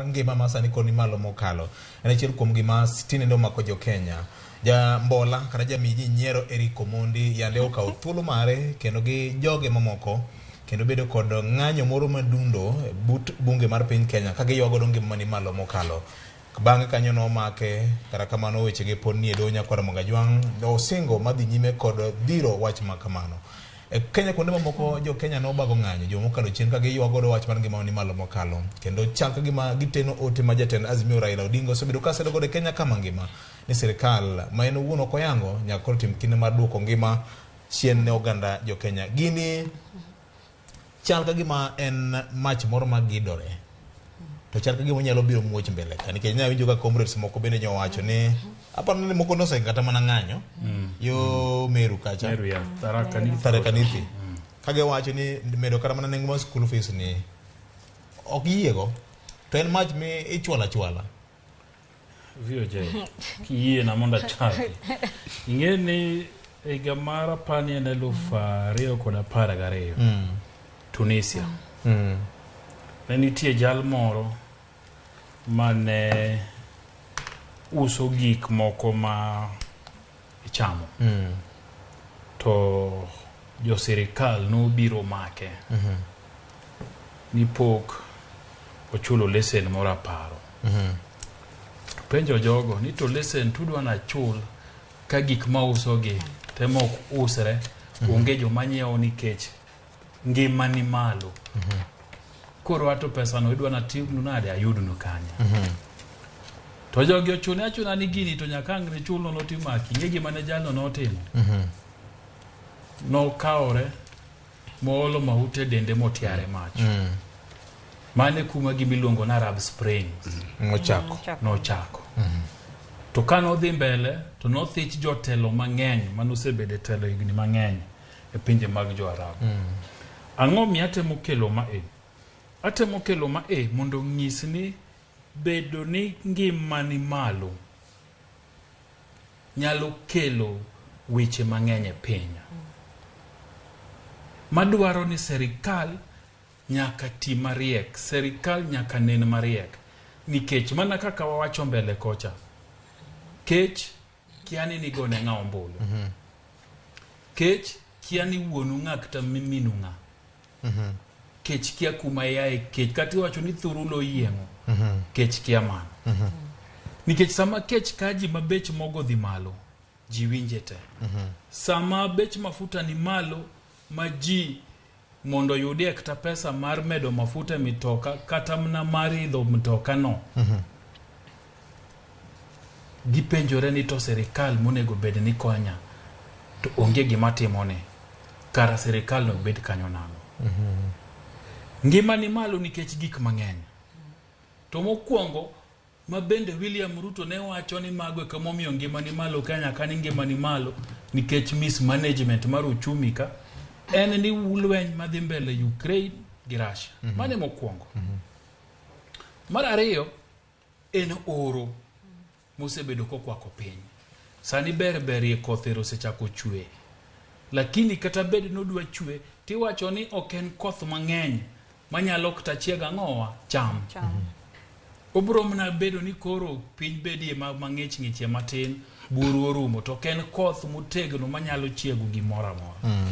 Ngima ma sani koro ni malo mokalo en achiel kuom gima tinende omako jo Kenya. Ja mbola kata jami ji nyiero Eric Omondi yande okawo thuolo mare kendo gi joge mamoko kendo bedo kod ng'anyo moro madundo but bunge mar piny Kenya ka giywa godo ngima mani malo mokalo. Bang'e kanyo nomake, kata kamano wechege pod nie doho nyakwar Mogajwang' osingo madhi nyime kod dhiro wach ma kamano. E Kenya kuonde mamoko jo Kenya nobago ng'anyo juma mokalo chien ka giywa godo wach mar ngima ni malo mokalo kendo chal ka gima giteno ote ma jatend Azimio Raila Odinga osebedo ka sedo godo e Kenya kama ngima ni sirikal ma en owuon ok oyango nyaka koro tim kinda mar duoko ngima chien ne oganda jo Kenya. Gini chal ka gima en mach moro ma gidore to chal ka gima onyalo biro muoch mbele ka nikech ne awinjo ka comrades moko bende nyowacho ni aparo ni moko nosengo kata mana ng'anyo yo Meru kacha Meru ya Tharaka Nithi. Tharaka Nithi ka giwacho ni medo kata mana nengo mar school fees ni ok giyiego to en mach mi ichwalo achwala VOJ, kiyiena mondo achaki. Ing'e ni higa mar apani en 2012 Tunisia. Ne nitie jal moro mane uso gik moko ma ichamo. To jo sirikal nobiro make. Ni pok ochulo lesen moro aparo. To penjo jogo ni to lesen tudwa nachul ka gik mauso gi temo ok usre onge joma nyiewo nikech ngima ni malo. Koro ato pesa no idwa natimnu nade ayudnu kanye. To jogi ochune achuna ni gini to nyaka ang' ne chul nono timaki. Ing'e gima ne jalno notimo? Nokawore moolo mauta e dende motiare mach. Mano e kuma gima iluongo ni Arab Spring Nochako. nochako. To ka nodhi mbele to nothich jotelo mang'eny manosebedo e telo higni mang'eny e pinje mag jo Arabu. Ang'o miyo atemo kelo ma e? Atemo kelo ma e mondo onyis ni bedo ni ngima ni malo nyalo kelo weche mang'eny e piny. Madwaro ni serikal nyaka ti mariek, serikal nyaka nen mariek. Nikech mana kaka wawacho mbele kocha, kech kia ni nigone ng'a ombulu. Kech kia ni wuonu ng'a kata minu ng'a. Kech kia kuma iaye kech kata iwacho ni thurulo oyieng'o. Kech kia mano. Nikech sama kech ka ji ma bech mogo dhi malo, ji winje te. Sama bech mafuta ni malo ma ji mondo oyudie kata pesa mar medo mafuta e mitoka kata mana mar idho mtoka no. Gipenjore ni to sirikal monego bed ni konya to onge gima timone. Kara sirikal no bed kanyo nang'o? Ngima ni malo nikech gik mang'eny. To mokwongo ma bende William Ruto ne wacho ni mago e kamomiyo ngima ni malo Kenya ka ni ngima ni malo nikech mismanagement mar uchumi ka en ni lweny madhi mbele Ukraine gi Russia. Mano e mokwongo. Mar ariyo en oro mosebedo kokwako piny. Sani ber berie koth ero osechako chwe. Lakini kata bed nodwa chwe tiwacho ni ok en koth mang'eny manyalo kata chiego ang'owa cham. Obro mana bedo ni koro piny bedie mang'ich ng'ichie matin, buru orumo to ok en koth motegno manyalo chiego gimoro amora.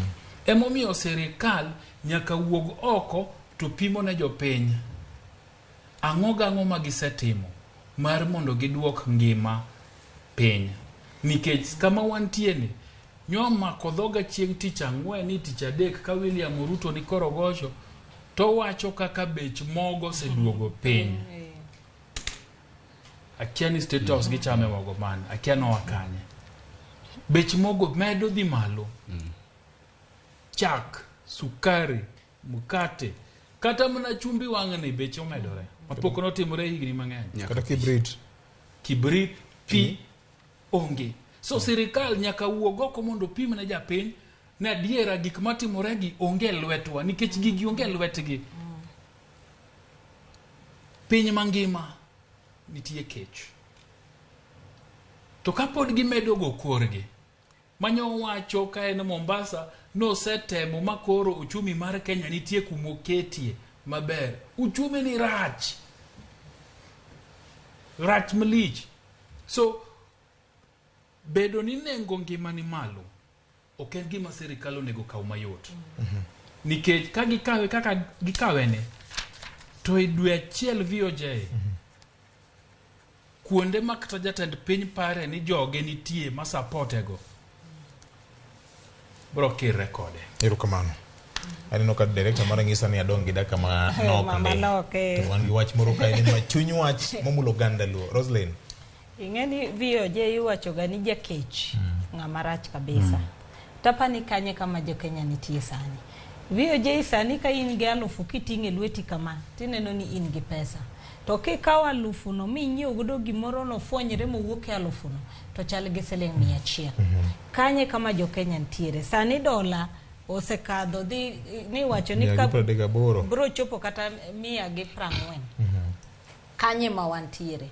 Emomiyo sirikal nyaka wuog oko to pimo ne jopiny ang'o gang'o ma gisetimo mar mondo giduok ngima piny. Nikech kama wantie ni nyomako dhoga chieng' tich ang'wen ni tich adek ka William Ruto ni korogocho to wacho kaka bech mogo oseduogo piny. Akia ni State House gichame mogo mane, akia noa kanye. Bech mogo medo dhi malo. Chak, sukari, mkate, kata mana chumbi wang'ni beche omedore. Mapok notimore higni mang'eny. Kata kibrit. Kibrit, pi, onge. So sirikal nyaka wuog oko mondo opim ne japiny ni adiera gik matimore gi onge e lwetwa nikech gigi onge e lwetgi. Piny mangima nitie kech. To kapod gimedo go korgi, manyo wacho ka en Mombasa nosetemo ma koro uchumi mar Kenya nitie kumoketie maber. Uchumi ni rach. Rach malich. So bedo ni nengo ngima ni malo ok en gima sirikal onego kaw mayot. Nikech ka gikawe kaka gikawe ni to e dwe achiel VOJ kuonde ma kata jatend piny pare ni joge nitie ma supportego bro kirre kode. Erokamano. Aneno ka director mara nyisa ni adong' gi dakika manok Ma- ndi. manok, eh. To wan gi wach moro kae ni ma chuny wach momulo oganda Luo. Roslyn. Ing'e ni VOJ iwacho ga ni jakech ng'ama rach kabisa. Tapani kanye kama jo Kenya nitie sani. VOJ sani ka in gi alufu kiting'e lweti kama tineno ni in gi pesa. To kikawo alufu no minyiew godo gimoro no fwonyre mowuok e alufu no to chal gi siling 100. Kanye kama jo Kenya nitiere. Sani dola osekadho dhi niwacho ni 138. bro chopo kata 140. Kanye ma wantiere.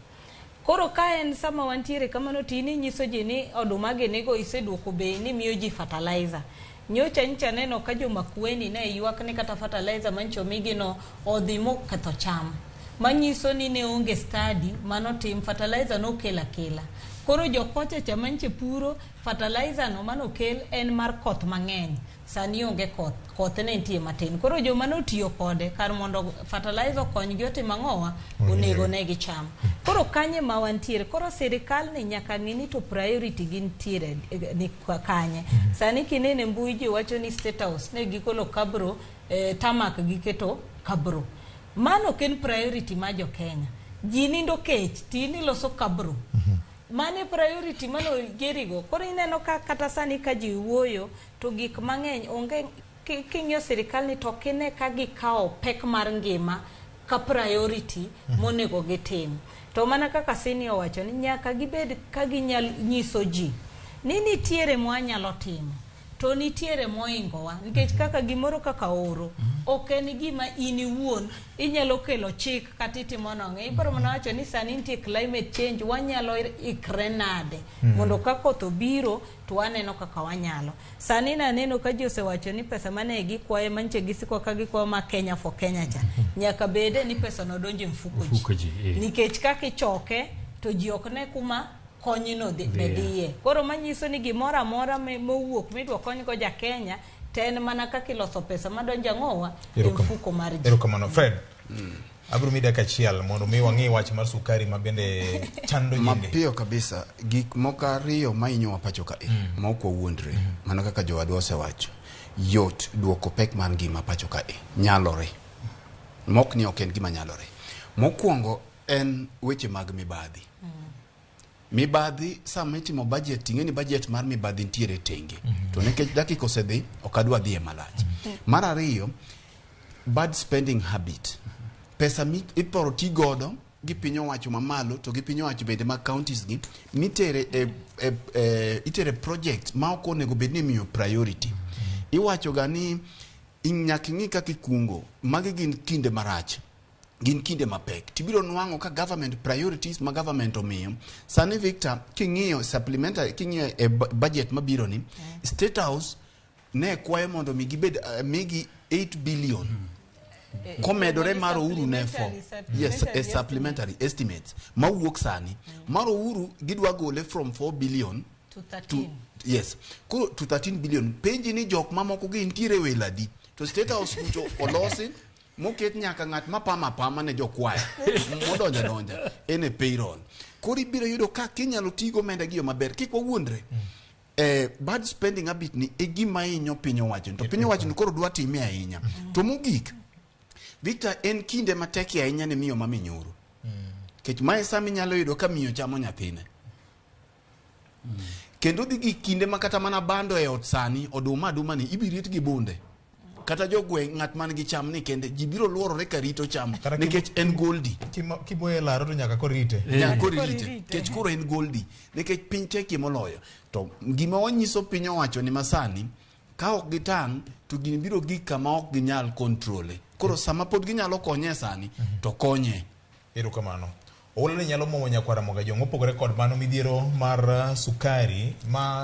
Koro ka en sama wantiere kamano to in inyiso ji ni oduma gi nigo iseduoko bei ni miyo ji fertilizer. Nyocha nyicha neno ka jo Makueni ne ywak ni kata fertilizer manyicha omigi no odhi moketho cham. Manyiso ni ne onge study manotim fertilizer nokel akela. Koro jokocha cha manyicha puro fertilizer no manokel en mar koth mang'eny. Sani onge koth, koth ne nitie matin. Koro joma notiyo kode kar mondo fertilizer okonygi otim ang'owa, onego ne gicham. Koro kanye ma wantiere? Koro sirikal ni nyaka ng'i ni to priority gi nitiere ni kanye. Sani kinene mbui ji wacho ni State House ne gigolo kabro, tamak giketo kabro. Mano ok en priority ma jo Kenya. Ji nindo kech, to in iloso kabro. Mano e priority mano gerigo. Koro ineno ka kata sani ka ji wuoyo to gik mang'eny onge king'iyo sirikal ni to ok ine ka gikawo pek mar ngima ka priority monego gitim. To mana kaka Sini owacho ni nyaka gibed ka ginyalo nyiso ji ni nitiere mwanyalo timo to nitiere moingowa nikech kaka gimoro kaka oro ok en gima in iwuon inyalo kelo chik kata itimo nang'o. Ibiro mana wacho ni sani nitie climate change, wanyalo ikre nade mondo ka koth obiro to waneno kaka wanyalo. Sani naneno ka ji osewacho ni pesa mane gikwayo manyicha gisiko ka gikwayo ma Kenya for Kenya cha nyaka bede ni pesa no donjo e mfuko ji. Mfuko ji, eh. Nikech kaka ichoke to ji ok ne kuma konyno be dhiye. Koro manyiso ni gimoro amora mowuok midwa konygo ja Kenya to en mana kaka iloso pesa madonjo ang'owa e mfuko mar ji. Erokamano. Fred. Abiro miyi dakika achiel mondo mi wang'i wach mar sukari ma bende chando ji. Mapiyo kabisa, gik moko ariyo ma hinyowa pacho kae ma ok wawuondre, mana kaka jowadwa osewacho, yot duoko pek mar ngima pacho kae, nyalore. Mok ni ok en gima nyalore. Mokwongo en weche mag mibadhi. Mibadhi sama itimo budget, ing'e ni budget mar mibadhi nitiere tenge. To nikech dakika osedhi, ok adwa dhiye malach. Mar ariyo, bad spending habit. Pesa mi ithoro ti godo gi piny owacho mamalo to gi piny owacho bende mag counties gi mitere e itere project ma ok onego bed ni imiyo priority. Iwacho ga ni nyaka ing'i kaka ikungo. Magi gin kinde marach. Gin kinde mapek. Tibiro nwang'o ka government priorities ma government omiyo. Sani Victor, king'iyo supplementary, king'iyo e budget mabiro ni, State House ne kwayo mondo mi gibed migi 8 billion. Komedore mar Uhuru ne 4. Yes, a supplementary estimates mawuok sani. Mar Uhuru gidwa gole from 4 billion To 13. Yes. Koro to 13 billion. Penji ni jok mamoko gi nitiere welo adi. To State House kucho olosi moket nyaka ng'at mapama apama ne jokwaya modonja donja en e payroll. Koro ibiro yudo ka kinyalo ti gomenda gi yo maber kik wawuondre. Bad spending habit ni e gima hinyo piny owacho to piny owacho ni koro dwa time ahinya. To mogik, Victor, en kinde matek ahinya ne miyo ma minyoro. Nikech mae sama inyalo yudo ka miyo chamo nyathine. Kendo dhi gi kinde ma kata mana bando e ot sani, oduma aduma ni ibiro rit gi bunde. Kata jogweng' ng'at man gi cham ni kende ji biro luorore ka rito cham Kata nikech en goldi. Kiboye laro to nyaka koro rite. Nyaka koro irite. Nikech koro en goldi. Nikech piny tekie moloyo. To gima wanyiso piny owacho ni masani, ka ok gitang' to gini biro gik kama ok ginyal kontrole. Koro sama pod ginyalo konye sani, to konye. Erokamano. Oula ni nyalo muomo nyakwara Ramogi Ajwang'. Mopogore kod mano midhiero mar sukari ma